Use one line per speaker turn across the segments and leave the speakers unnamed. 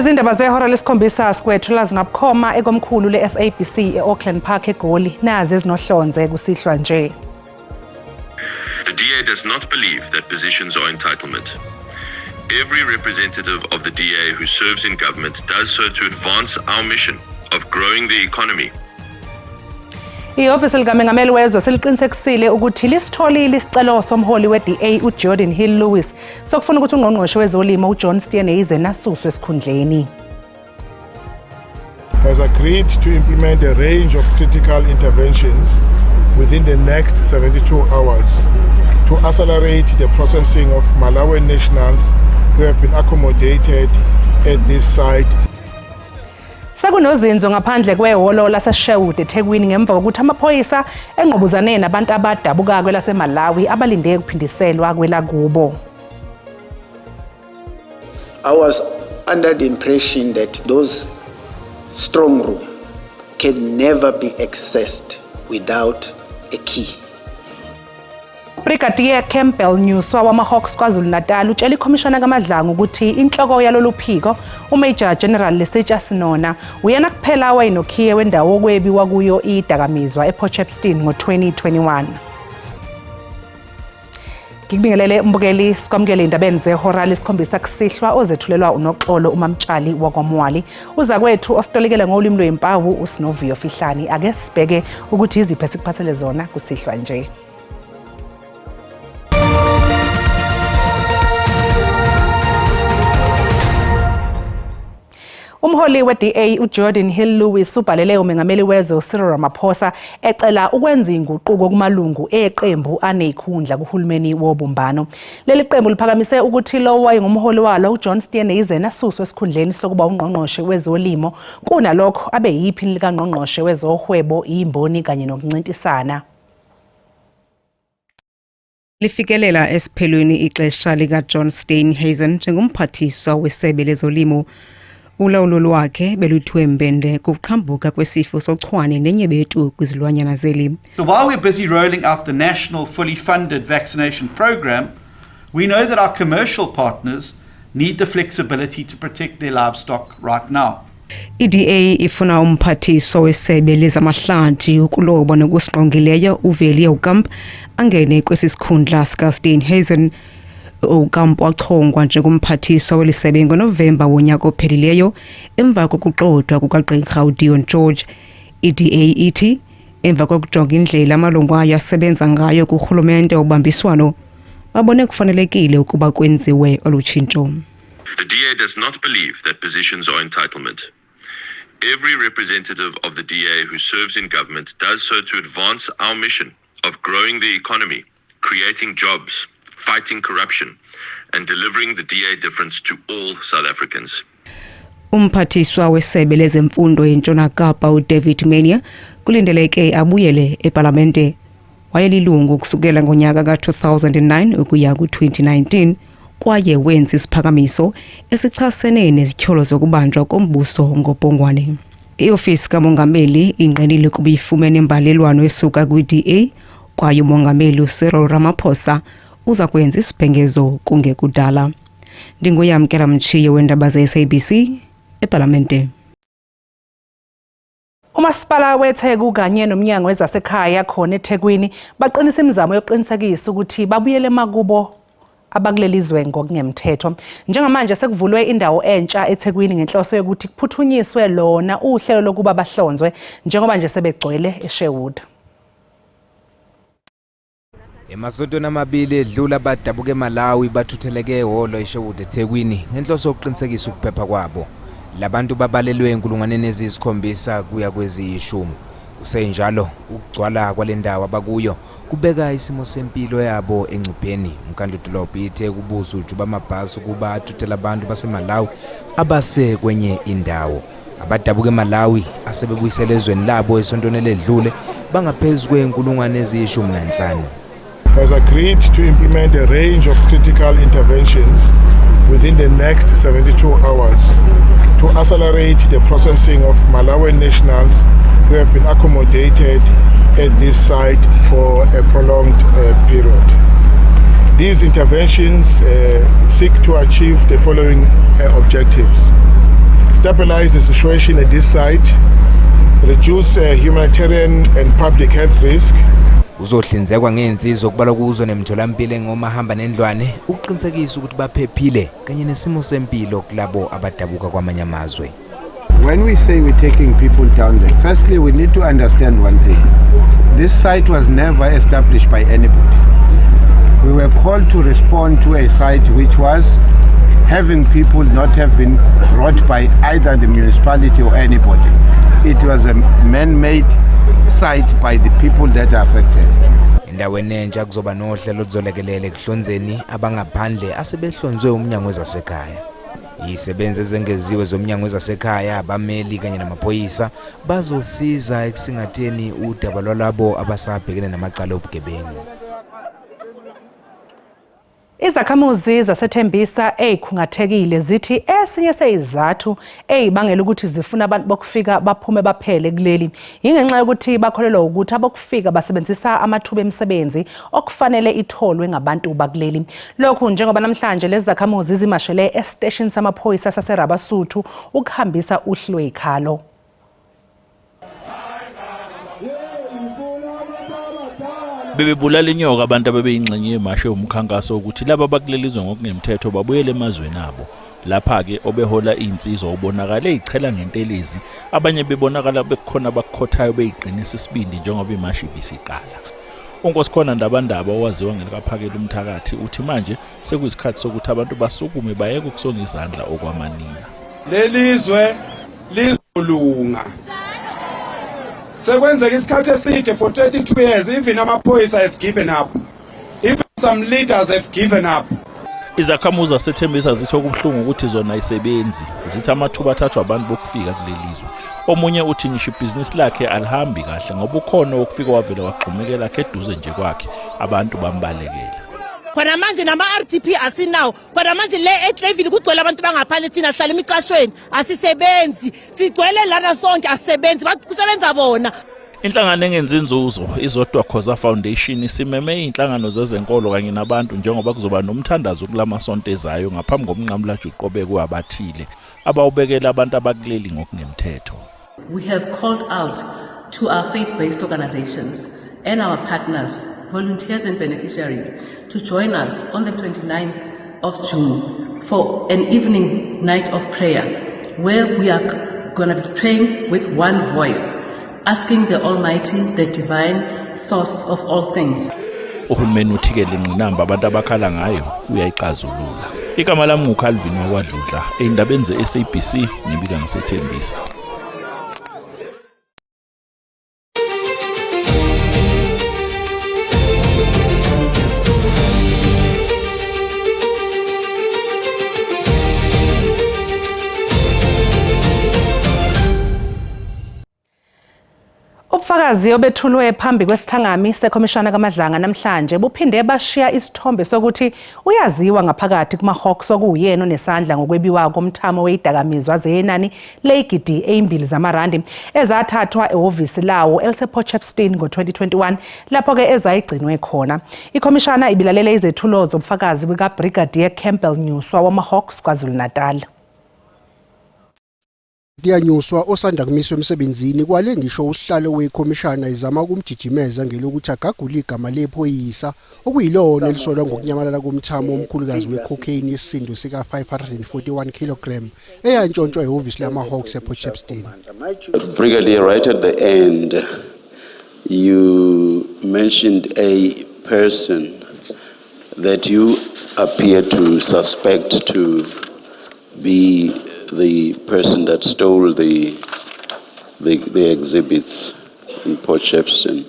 Lezi ndaba zehora lesikhombisa sikwethula zingabukhoma ekomkhulu le-SABC e-Auckland Park eGoli, nazi ezinohlonze kusihlwa nje.
The DA does not believe that positions are entitlement. Every representative of the DA who serves in government does so to advance our mission of growing the economy.
Ihhovisi likamengameli wezwe seliqinisekisile ukuthi lisitholile isicelo somholi we-DA uGeordin Hill-Lewis sokufuna ukuthi ungqongqoshe wezolimo uJohn Steenhuisen asuswe esikhundleni.
Has agreed to implement a range of critical interventions within the next 72 hours to accelerate the processing of Malawian nationals who have been accommodated at this site.
Sekunozinzo ngaphandle kwehholo laseSherwood eThekwini ngemva kokuthi amaphoyisa engqubuzane nabantu abadabuka kwelaseMalawi abalinde ukuphindiselwa kwelakubo.
I was under the impression that those strong room can never be accessed without a key.
Brigadier Campbell Nyuswa wama-Hawks KwaZulu-Natal utshela ikhomishana kaMadlanga ukuthi inhloko yalolu phiko uMajor General Lesetja Senona uyena kuphela wayenokhiye wendawo okwebiwa kuyo idakamizwa ePort Shepstone ngo-2021. Ngikubingelele mbukeli, sikwamukele indabeni zehora lesikhombisa kusihlwa ozethulelwa uNoxolo uMamtshali wakwaMwali. Uzakwethu ositolikele ngolimi lweyimpawu uSinovuyo Fihlani. Ake sibheke ukuthi iziphi esikuphathele zona kusihlwa nje. Umholi we-DA uGeordin Hill-Lewis ubhalele umengameli wezwe uCyril Ramaphosa ecela ukwenza inguquko kumalungu eqembu anezikhundla kuhulumeni wobumbano. Leli qembu liphakamise ukuthi lowo wayengumholi walo uJohn Steenhuisen asuswe esikhundleni sokuba ungqongqoshe wezolimo, kunalokho abe yiphini likangqongqoshe wezohwebo, imboni kanye nokuncintisana.
Lifikelela esiphelweni ixesha likaJohn Steenhuisen njengomphathiswa wesebe lezolimo. Ulawulo lwakhe beluthiwe mbende kuqhambuka kwesifo sochwane nenyebetu kwizilwanyana zeli.
So while we're busy rolling out the national fully funded vaccination program, we know that our commercial partners need the flexibility to protect their livestock right now.
I-DA ifuna umphathiswa wesebe lezamahlathi, ukuloba nokusingqongileyo uVeli Aucamp angene kwesi sikhundla sikaSteenhuisen. Aucamp wachongwa njengomphathiswa weli sebe ngoNovemba wonyaka ophelileyo emva kokuxothwa kukagqirha uDion George. I-DA ithi emva kokujonga indlela amalungu ayo asebenza ngayo kurhulumente wobambiswano, babone kufanelekile ukuba kwenziwe olu tshintsho.
The DA does not believe that positions are entitlement. Every representative of the DA who serves in government does so to advance our mission of growing the economy, creating jobs, fighting corruption, and delivering the DA difference to all South Africans.
Umphathiswa wesebe lezemfundo eNtshona Kapa uDavid Maynier kulindeleke abuyele epalamente. Wayelilungu kusukela ngonyaka ka-2009 ukuya ku-2019 kwaye wenza isiphakamiso esichasene nezityholo zokubanjwa kombuso ngobhongwane. Iofisi kamongameli ingqinile ukuba ifumene imbalelwano esuka kwi-DA kwaye umongameli uCyril Ramaphosa uza kwenza isibhengezo kungekudala. Ndinguyamkela Mtshiyo weendaba ze-SABC epalamente.
Umasipala weTheku kanye nomnyango wezasekhaya khona eThekwini baqinisa imizamo yokuqinisekisa ukuthi babuyele emakubo abakuleli zwe ngokungemthetho. Njengamanje sekuvulwe indawo entsha eThekwini ngenhloso yokuthi kuphuthunyiswe lona uhlelo lokuba bahlonzwe njengoba nje sebegcwele eSherwood.
Emasontweni amabili edlula badabuka eMalawi bathutheleke ehholo eSherwood eThekwini ngenhloso yokuqinisekisa ukuphepha kwabo. Labantu babalelwe enkulungwaneni eziyisikhombisa kuya kweziyishumi. Kusenjalo, ukugcwala kwale ndawo abakuyo kubeka isimo sempilo yabo engcupheni. Umkhandlu-dolobha iTheku ubuze ujuba amabhasi ukuba athuthele abantu baseMalawi abase kwenye indawo. Abadabuka eMalawi asebebuyisele ezweni labo esontweni eledlule bangaphezu kwey'nkulungwane eziyi-15.
Has agreed to implement a range of critical interventions within the next 72 hours to accelerate the processing of Malawian nationals who have been accommodated at this site for a prolonged period. These interventions seek to achieve the following objectives. Stabilize the situation at this site, reduce humanitarian and public health risk.
Uzohlinzekwa ngezinsiza okubalwa kuzo nemitholampilo engomahamba nendlwane ukuqinisekisa ukuthi baphephile kanye nesimo sempilo kulabo abadabuka kwamanye amazwe.
When we say we're taking people down there, firstly, we need to understand one thing. This site was never established by anybody. We were called to respond to a site which was having people not have been brought by either the municipality or anybody. It was a man-made site by the people that are affected.
Endaweni entsha kuzoba nohlelo oluzolekelela ekuhlonzeni abangaphandle asebehlonzwe umnyango wezasekhaya. Izisebenzi ezengeziwe zomnyango wezasekhaya, abameli kanye namaphoyisa bazosiza ekusingatheni udaba lwalabo abasabhekene namacala obugebengu.
Izakhamuzi zaseThembisa ezikhungathekile zithi esinye sezizathu ezibangela ukuthi zifuna abantu bokufika baphume baphele kuleli yingenxa yokuthi bakholelwa ukuthi abokufika basebenzisa amathuba emisebenzi okufanele itholwe ngabantu bakuleli. Lokhu njengoba namhlanje lezi zakhamuzi zimashele esiteshini samaphoyisa saseRabasuthu ukuhambisa uhlu lwezikhalo.
Bebebulala inyoka abantu abebeyingxenye yemashe yomkhankaso ukuthi laba bakuleli zwe ngokungemthetho babuyele emazweni abo. Lapha-ke obehola iy'nsizwa ubonakale ey'chela ngentelezi, abanye bebonakala bekukhona abakukhothayo beyiqinisa isibindi njengoba imashi ibisiqala. UNkosikhona Ndabandaba owaziwa ngelikaPhakela umthakathi uthi manje sekuyisikhathi sokuthi abantu basukume bayeke ukusonga izandla okwamanina.
Lelizwe lizolunga. Sekwenzeka isikhathi eside for 32 years even amaphoyisa have given up. Even some leaders have given up.
Izakhamuzi zasethembisa zithi okubuhlungu ukuthi zona ayisebenzi, zithi amathuba athathwa abantu bokufika kuleli zwe. Omunye uthi ngisho ibhizinisi lakhe alihambi kahle ngoba ukhona wokufika wavele wagxumekela akhe eduze nje kwakhe, abantu bambalekela.
Khona manje nama-RDP asinawo. Khona manje le eClayville kugcwele abantu bangaphandle, thina sihlala emiqashweni, asisebenzi. Sigcwele lana sonke asisebenzi, kusebenza bona.
Inhlangano engenzi inzuzo iZodwa Khoza Foundation isimeme izinhlangano zezenkolo kanye nabantu njengoba kuzoba nomthandazo kulamasonto ezayo ngaphambi komnqamulajuqu obekwe abathile abawubekela abantu abakuleli ngokungemthetho.
We have called out to our faith-based organizations and our partners, volunteers and beneficiaries to join us on the 29th of June for an evening night of prayer where we are going to be praying with one voice, asking the Almighty, the divine source of all things.
Uhulumeni uthi-ke le ngqinamba abantu abakhala ngayo uyayixazulula. Igama lami nguCalvin wakwaDludla, ey'ndabeni ze-SABC ngibika ngisethembisa.
Ubufakazi obethulwe phambi kwesithangami sekhomishana kaMadlanga namhlanje buphinde bashiya isithombe sokuthi uyaziwa ngaphakathi kuma-Hawks okuwuyena onesandla ngokwebiwa komthamo weyidakamizwa zenani leyigidi eyimbili zamarandi ezathathwa ehhovisi lawo elisePort Shepstone ngo-2021 lapho-ke ezayigcinwe khona. Ikhomishana ibilalele izethulo zobufakazi bukaBrigadier Campbell Nyuswa wama-Hawks KwaZulu-Natal.
Kuyanyuswa osanda kumiswa emsebenzini kwale ngisho usihlalo wekhomishana izama ukumjijimeza ngelokuthi agagule igama lephoyisa okuyilona elisolwa ngokunyamalala komthamo omkhulukazi we-cocaine yesisindo sika-541 kg eyantshontshwa ehhovisi lama-Hawks ePort Shepstone.
Brigadier, right at the end, you mentioned a person that you appear to suspect to be the person that stole the exhibits in Port Shepstone,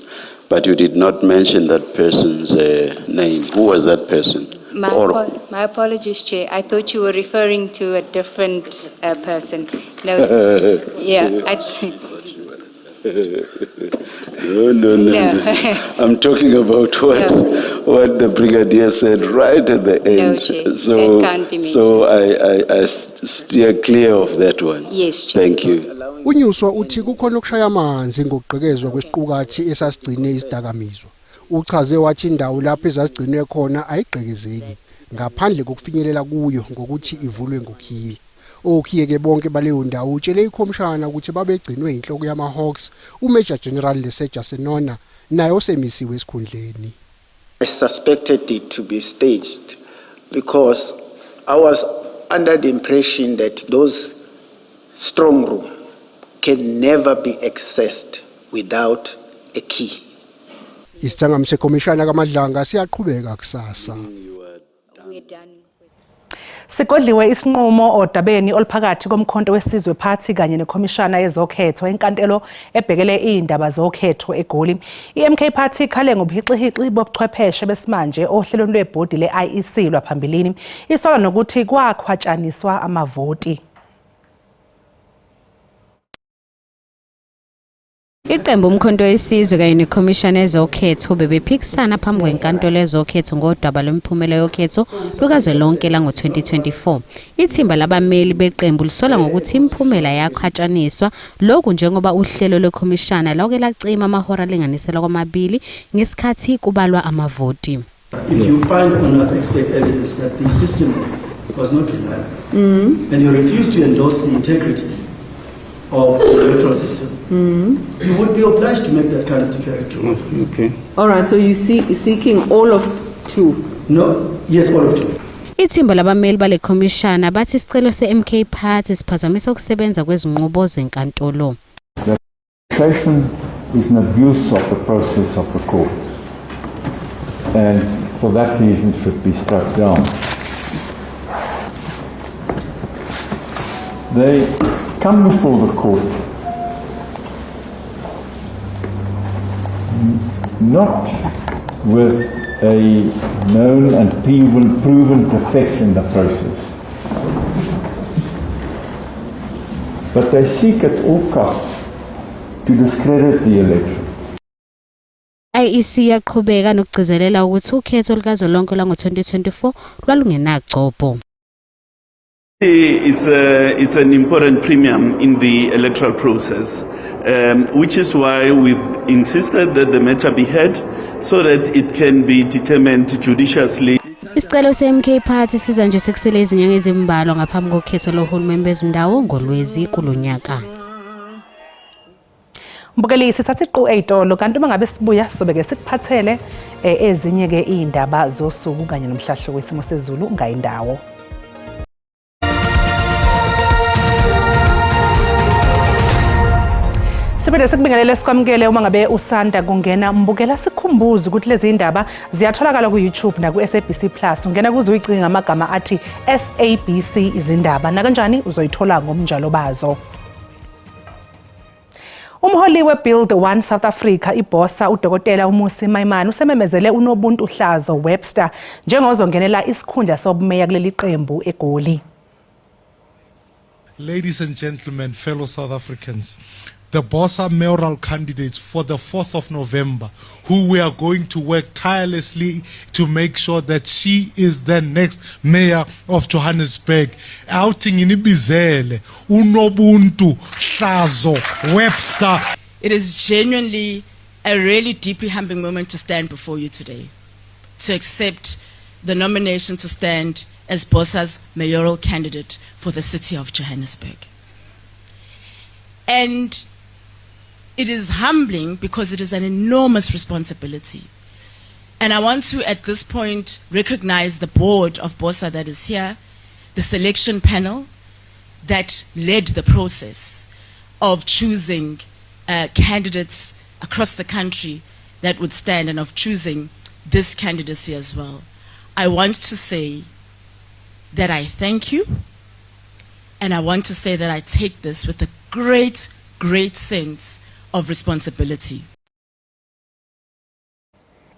but you did not mention that person's name. Who was that person?
My apologies, Chair. I thought you were referring to a different person. No, yeah.
No, no, no,
No.
no. I'm talking about what
No.
what the brigadier said right at the
No,
end.
Chair.
So,
That can't be
so I steer clear of that one.
Yes, Chair.
Thank you.
Unyuswa uthi kukhona okushaya amanzi ngokugqekezwa kwesiqukathi esasigcine isidakamizwa. Uchaze wathi indawo lapho ezazigcinwe khona ayigqekezeki ngaphandle kokufinyelela kuyo ngokuthi ivulwe ngokhiye. Okhiye-ke bonke baleyo ndawo utshele ikhomishana ukuthi babegcinwe inhloko yama-Hawks uMajor General Leseja Senona naye osemisiwe esikhundleni.
I suspected it to be staged because I was under the impression that those strong room can never be accessed without a key.
Isithangami sekhomishana kaMadlanga siyaqhubeka kusasa.
Sigodliwe isinqumo odabeni oluphakathi koMkhonto weSizwe Party kanye neKhomishana yezoKhetho enkantolo ebhekele izindaba zokhetho eGoli. I-MK Party ikhale ngobuhixihixi bobuchwepheshe besimanje ohlelweni lwebhodi le-IEC lwaphambilini. Isola nokuthi kwakhwatshaniswa amavoti.
Iqembu Umkhonto weSizwe kanye neKhomishana yezoKhetho bebephikisana phambi kwenkantolo yezokhetho ngodaba lwemiphumela yokhetho lukazwelonke lango-2024. Ithimba labameli beqembu lisola ngokuthi imiphumela yakhwatshaniswa, lokhu njengoba uhlelo lwekhomishana lwake lacima amahora alinganiselwa kwamabili ngesikhathi kubalwa amavoti.
If you find on expert evidence that the system was not reliable and you refuse to endorse the integrity of the electoral system, you would be obliged to make that kind of declaratory ruling.
Okay. All right, so you see, seeking all of two?
No, yes, all of two.
Ithimba labameli bale khomishana bathi isicelo se-MK Party siphazamisa ukusebenza kwezinqubo zenkantolo.
The arbitration is an abuse of the process of the court and for that reason should be struck down. They come before the court not with a known and proven, proven defect in the process. But they seek at all costs to discredit the election.
IEC yaqhubeka nokugcizelela ukuthi ukhetho lukazwelonke lwango-2024 lwalungenagcobho.
It's an important premium in the electoral process, which is why we've insisted that the matter be heard so that it can be determined judiciously.
Isicelo se-MK Party siza nje sekusele izinyanga ezimbalwa ngaphambi kokhetho lohulumeni bezindawo ngoLwezi kulonyaka.
Mbukeli sithatha iqu ey'tolo kanti uma ngabe sibuya sobe-ke sikuphathele ezinye-ke iy'ndaba zosuku kanye nomhlahlo wesimo sezulu ngayindawo. Siphinde sikubingelele sikwamukele uma ngabe usanda kungena mbukela sikhumbuze ukuthi lezi ndaba ziyatholakala ku-YouTube naku-SABC Plus. Ungena kuze uyicinge ngamagama athi SABC izindaba. Nakanjani uzoyithola ngomnjalo bazo. Umholi we-Build One South Africa iBosa uDokotela uMmusi Maimane usememezele uNobuntu Hlazo Webster njengozongenela isikhundla sobumeya kuleli qembu eGoli.
Ladies and gentlemen, fellow South Africans, the Bosa mayoral candidates for the 4th of November, who we are going to work tirelessly to make sure that she is the next mayor of Johannesburg. Outing inibizele, uNobuntu Hlazo Webster.
It is genuinely a really deeply humbling moment to stand before you today, to accept the nomination to stand as BOSA's mayoral candidate for the city of Johannesburg. And it is humbling because it is an enormous responsibility. And I want to, at this point, recognize the board of BOSA that is here, the selection panel that led the process of choosing candidates across the country that would stand and of choosing this candidacy as well. I want to say that I thank you, and I want to say that I take this with a great, great sense of responsibility.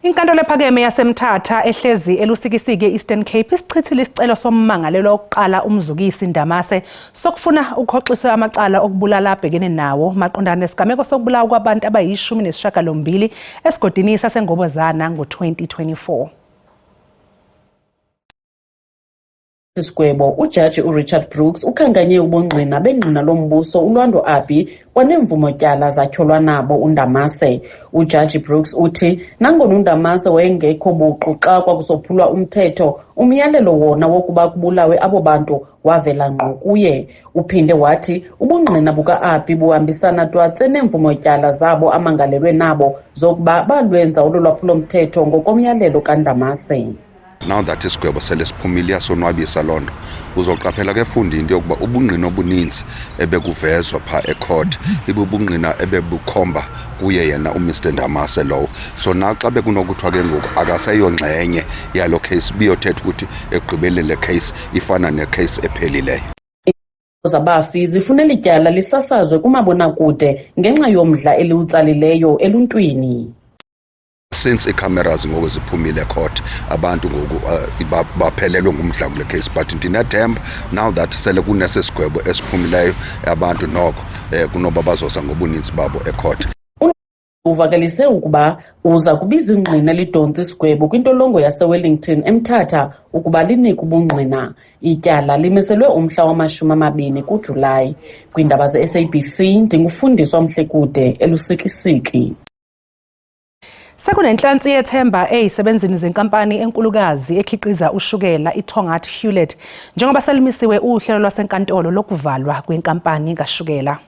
Inkantolo ephakeme yaseMthatha ehlezi eLusikisiki e-Eastern Cape isichithile isicelo sommangalelwa wokuqala uMzukisi Ndamase sokufuna ukuhoxiswa amacala okubulala abhekene nawo maqondana nesigameko sokubulawa kwabantu abayi-18 esigodini saseNgobozana ngo-2024.
Isigwebo, uJaji uRichard Brooks ukhankanye ubungqina bengqina lombuso uLwando Abi kwaneemvumo-tyala zatyholwa nabo uNdamase. UJaji Brooks uthi nangona uNdamase wayengekho buqu xa kwakusophulwa umthetho, umyalelo wona wokuba kubulawe abo bantu wavela ngqo kuye. Uphinde wathi ubungqina buka-Abi buhambisana twatse neemvumo-tyala zabo amangalelwe nabo zokuba balwenza olo lwaphulo-mthetho ngokomyalelo kaNdamase.
Now that isigwebo sele siphumile iyasonwabisa loo nto. Uzoqaphela ke fundi into yokuba ubungqina obuninzi ebekuvezwa phaa ecourt ibubungqina ebebukhomba kuye yena uMr Ndamase lowo. So now xa bekunokuthiwa ke ngoku akaseyongxenye yalo case biyothetha ukuthi ekugqibeleni le case ifana necase ephelileyo.
Zabafi zifuna eli tyala lisasazwe kumabonakude ngenxa yomdla eliwutsalileyo eluntwini.
Since ii-cameras ngoku ziphumile court, abantu ngoku baphelelwe ngumdla kule case, but ndinethemba now that sele kunesi sigwebo esiphumileyo abantu noko kunoba bazoza ngobuninzi babo ecourt.
Uvakalise ukuba uza kubiza ingqina elidontsa isigwebo kwintolongo yaseWellington eMthatha ukuba linike ubungqina. Ityala limiselwe umhla wama-20 kuJulayi. Kwiindaba ze-SABC ndingufundiswa Mhlekude eLusikisiki.
Sekunenhlansi yethemba ezisebenzini zenkampani enkulukazi ekhiqiza ushukela iTongaat Hulett njengoba selimisiwe uhlelo lwasenkantolo lokuvalwa kwenkampani kashukela.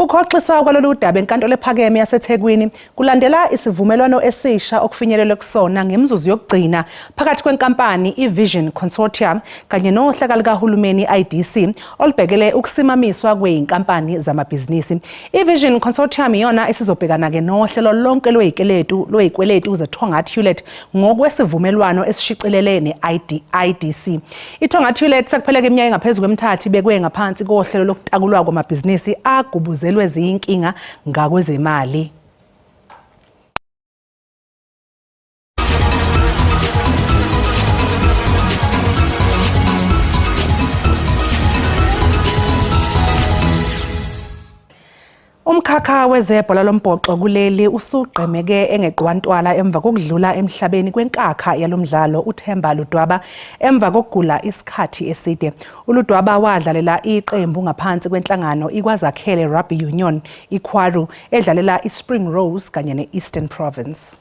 Ukhoxiswa kwalolu daba enkantolo ephakeme yaseThekwini kulandela isivumelwano esisha okufinyelelwe kusona ngemizuzu yokugcina phakathi kwenkampani iVision Consortium kanye nohlaka likahulumeni i-IDC olubhekele ukusimamiswa kwey'nkampani zamabhizinisi. I-Vision Consortium iyona esizobhekana-ke nohlelo lonke lwey'kweletu lwey'kweletu zeTongaat Hulett ngokwesivumelwano esishicilele ne-IDC. ITongaat Hulett sekupheleke iminyaka engaphezu kwemithathu ibekwe ngaphansi kohlelo lokutakulwa kwamabhizinisi agubuzelwe ziyinkinga ngakwezemali. Umkhakha wezebhola lombhoxo kuleli usugqemeke engeqwantwala emva kokudlula emhlabeni kwenkakha yalomdlalo uThemba Ludwaba emva kokugula isikhathi eside. ULudwaba wadlalela iqembu ngaphansi kwenhlangano iKwazakhele Rugby Union iKwaru edlalela iSpring Rose kanye ne-Eastern Province.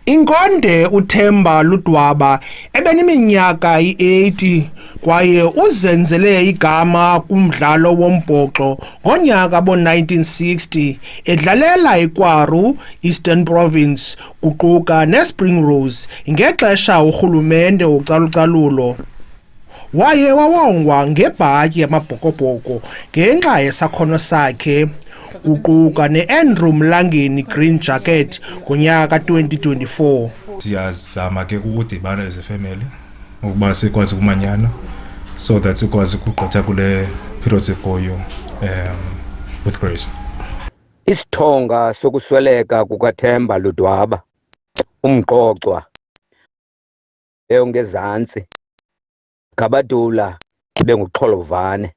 Inkonde uThemba Ludwaba ebeneminyaka i-80 kwaye uzenzele igama kumdlalo wombhoxo ngonyaka bo-1960 edlalela iKwaru, Eastern Province kuquka neSpring Rose ngexesha urhulumente wocalucalulo. Waye wawongwa ngebhatyi yamaBhokobhoko ngenxa yesakhono sakhe kuquka ne-Andrew Mlangeni Green Jacket ngonyaka ka-2024.
Siyazama ke ukudibana as a family ukuba sikwazi ukumanyana so that sikwazi ukugqitha kule period sikuyo with grace.
Isithonga sokusweleka kukaThemba Ludwaba, umqocwa eyongezantsi gabadula ibenguxholovane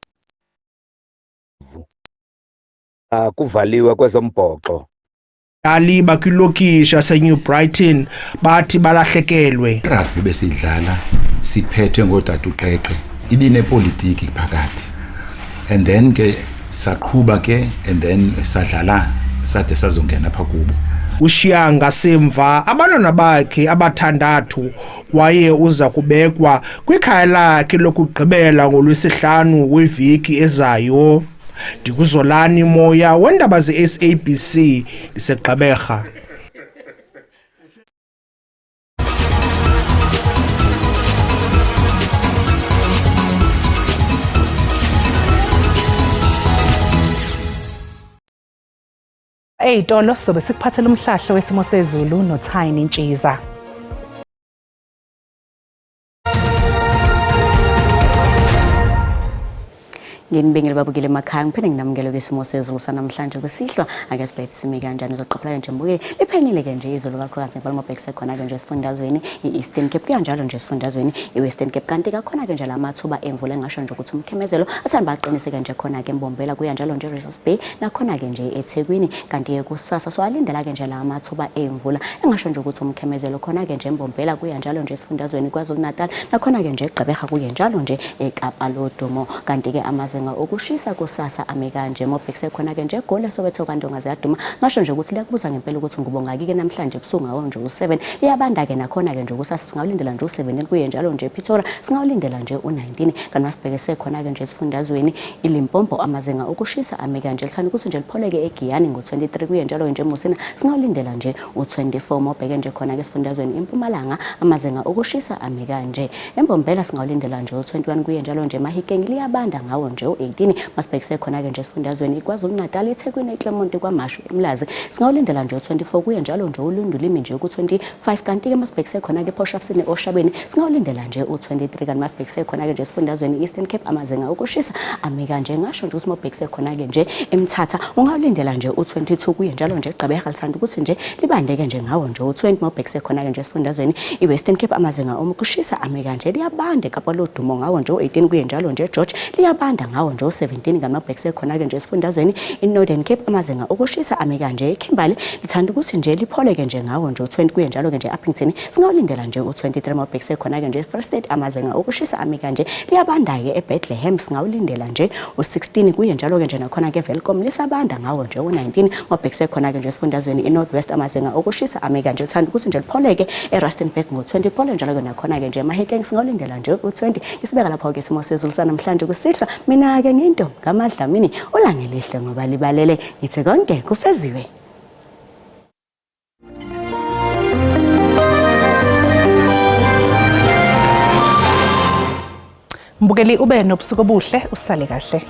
kuvaliwe kwezombhoxo.
Abadlali bakwilokishi yaseNew Brighton bathi balahlekelwe.
Irugby besiyidlala siphethwe ngootata uQeqe ibinepolitiki phakathi and then ke saqhuba ke and then sadlala sade sazongena pha kubo.
Ushiya ngasemva abantwana bakhe abathandathu kwaye uza kubekwa kwikhaya lakhe lokugqibela ngoLwesihlanu weveki ezayo. NdikuZolani Moya wendaba ze-SABC ndiseGqeberha.
Ey'tolo sizobe sikuphathela umhlahlo wesimo sezulu noThayini Ntshiza.
Nginibengele babukele emakhaya, ngiphinde nginamukele kwisimo sezulu sanamhlanje kusihlwa. Ake sibheke sime kanjani, uzoqaphela nje mbukeli liphenile ke nje izulu kakhulukazi ngempela mabhekise khona ke nje esifundazweni i-Eastern Cape, kuya njalo nje esifundazweni i-Western Cape. Kanti kakhona ke nje lamathuba emvula engasho nje ukuthi umkhemezelo athanda baqiniseke nje khona ke eMbombela, kuya njalo nje Richards Bay nakhona ke nje eThekwini. Kanti ke kusasa soalindela ke nje lamathuba emvula engasho nje ukuthi umkhemezelo khona ke nje eMbombela, kuya njalo nje esifundazweni KwaZulu Natal nakhona ke nje eGqeberha, kuye njalo nje eKapa lodumo. Kanti ke amazinga okushisa kusasa ame kanje mobhekise khona ke nje eGoli, eSoweto, kaNdonga ziyaduma, ngasho nje ukuthi liyakubuza ngempela ukuthi ngubongaki ke namhlanje ebusuku ngawo nje u7. Liyabanda ke nakhona ke nje kusasa, singawulindela nje u17, kuye njalo nje ePretoria singawulindela nje u19. Kanti masibheke sekhona ke nje esifundazweni iLimpopo, amazinga okushisa ame kanje, lithanda ukuthi nje lipholeke eGiyani ngo23, kuye njalo nje eMusina singawulindela nje u24. Mobheke nje khona ke esifundazweni iMpumalanga, amazinga okushisa ame kanje, eMbombela singawulindela nje u21, kuye njalo nje Mahikeng liyabanda ngawo nje u18. Masibhekise khona ke nje esifundazweni iKwaZulu Natal, eThekwini, eClermont, KwaMashu, eMlazi singawulindela nje u24, kuye njalo nje uLundu limi nje ku25. Kanti ke masibhekise khona ke Port Shepstone, Oshabeni singawulindela nje u23. Kanti masibhekise khona ke nje esifundazweni Eastern Cape, amazinga okushisa ame kanje, ngasho nje ukuthi mawubhekise khona ke nje eMthatha ungawulindela nje u22, kuye njalo nje eGqeberha lithanda ukuthi nje libandeke nje ngawo nje u20. Mawubhekise khona ke nje esifundazweni iWestern Cape, amazinga okushisa ame kanje, liyabanda eKapa lodumo ngawo nje u18, kuye njalo nje George liyabanda ngawo nje u17. Ngamabhekise khona ke nje esifundazweni iNorthern Cape, amazinga okushisa ame kanje, eKimberley lithanda ukuthi nje lipholeke nje ngawo nje u20, kuye njalo ke nje Upington singawulindela nje u23. Mawubhekise khona ke nje Free State, amazinga okushisa ame kanje, liyabanda ke eBethlehem singawulindela nje u16, kuye njalo ke nje nakhona ke Welkom lisabanda ngawo nje u19. Mawubhekise khona ke nje esifundazweni iNorth West, amazinga okushisa ame kanje, lithanda ukuthi nje lipholeke eRustenburg ngo20, phole njalo ke nakhona ke nje Mahikeng singawulindela nje u20. Isibeka lapho ke isimo sezulu sanamhlanje kusihlwa. Mina ke nginto ngamadlamini, ulangelihle ngoba libalele, ngithi konke kufeziwe.
Mbukeli, ube nobusuku obuhle, usale kahle.